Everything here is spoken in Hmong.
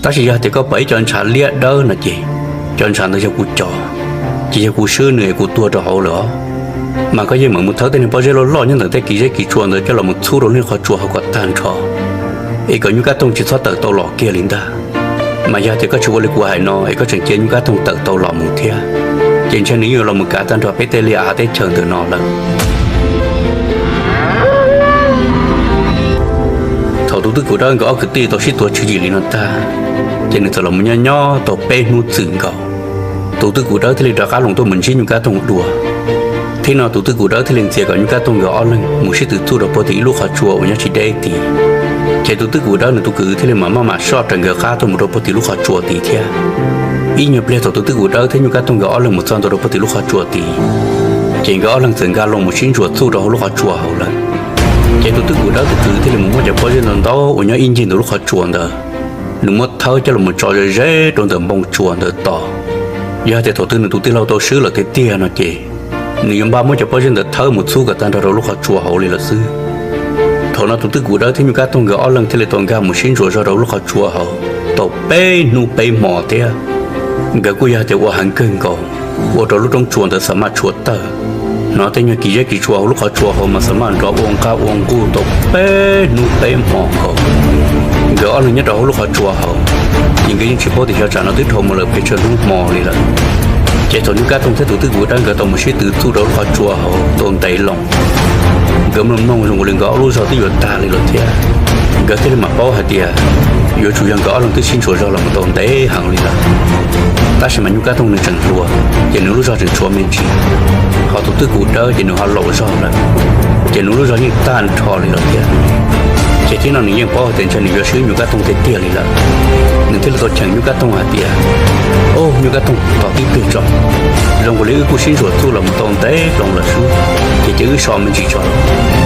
Tab sis yog hais tias koj pom ib co ntshav liab dawb no ces cov ntshav ntawd yog kuv cov, ces yog kuv swb nws es kuv tuag rau hauv lawm os. Mas koj yeej meem mus thawb tej niag pob zeb loj loj nyob ntawm tej kis zeb kis tsua ntawd coj los mus txhub rau lub qhov tsua hauv kom tag nrho, es kom Nyuj Kab Toog tsis txhob tawm tau los kiag li ntag. Mas yog tias koj tsis ua li kuv hais no es koj tseem cia Nyuj Kab Toog tawm tau los mus thiab, ces ntshe nws yeej yuav los mus kav tag nrho peb tej liaj av teb chaws ntawm no lawm. Thaum tus twj kum dawb nkawd ob kwv tij tau sib tuav tswv yim li no tag, ces nws txawm los mus nyob nyob tau peb hnub txwm nkaus, tus twj kum dawb thiaj li rov qab los tuaj mus ntsib Nyuj Kab Toog dua. Thiab no tus twj kum dawb thiaj li ntxias kom Nyuj Kab Toog nkawd ob leeg mus sib tw txuj rau puag tim ib lub qhov tsua uas nyob tsis deb tid. Ces tus twj kum dawb nws tus kwv thiaj li mam maj mam soj raws nkawd qab tuaj mus rau puag tim lub qhov tsua tid thiab. Ib nyuag pliag thaum tus twj kum dawb thiab Nyuj Kab Toog nkawd ob leeg mus txog ntua rau puag tim lub qhov tsua tid, ces nkawd ob leeg txawm nkag loo mus sib ntsuas txuj rau hauv lub qhov tsua hauv lawm. Ces tus twj kum dawb tus kwv thiaj li mus muab cov pob zeb ntau ntau uas nyob ib ncig ntawm lub qhov tsua ntawd, nws muab thawb coj los tso ze ze rau ntawm npoo tsua ntawd tos. Yog tias thaum twg nws tus tij laug tau swb lawm tiag tiag no ces nws yuav npaj muab cov pob zeb ntawd thawb mus txhub kom tag nrho rau lub qhov tsua hauv li lawm xwb. Thaum no tus twj kum dawb thiab Nyuj Kab Toog nkawd ob leeg thiaj li tau nkag mus sib ntsuas zog rau lub qhov tsua hauv tau peb hnub peb hmo thiab. Nkawd kuj yog tias ua heev kawg nkaus, ua rau lub roob tsua ntawd xam maj tshua tawg. Hnov tej nyuag kis zeb kis tsua hauv lub qhov tsua hauv mas xam maj nrov ua nqaj ua nqug tau peb hnub peb hmo nkaus. Nkawd ob leeg nyob rau hauv lub qhov tsua hauv, ces nkawd yeej tsis paub tias xyov tsam no twb dhau mus lawm pes tsawg hnub hmo li lawm. Ces thaum Nyuj Kab Toog thiab tus twj kum dawb nkawd tau mus sib tw txuj rau lub qhov tsua hauv tau ntev loo, nkawd mloog mloog zoo ua li nkawd ob lub zog twb yuav tag li lawm thiab. Nkawd thiaj li mam paub hais tias yuav tsum yog nkawd ob leeg twb sib ntsuas zog los mus tau ntev heev li lawm. Tab sis mas Nyuj Kab Toog nws tseem hluas, ces nws lub zog tseem tshuav me ntsis, ho tus twj kum dawb ces nws ho laus zog lawm, ces nws lub zog yeej tag nrho li lawm thiab. Ces thiab no nws yeej paub hais tias ntshe nws yuav swb Nyuj Kab Toog tiag tiag li lawm. Nws thiaj li tau cheem Nyuj Kab Toog hais tias, Au, Nyuj Kab Toog, tos tib pliag tso, zoo ua li wb kuj sib ntsuas txuj los mus tau ntev loo lawm xwb, ces cia wb so me ntsis tso los.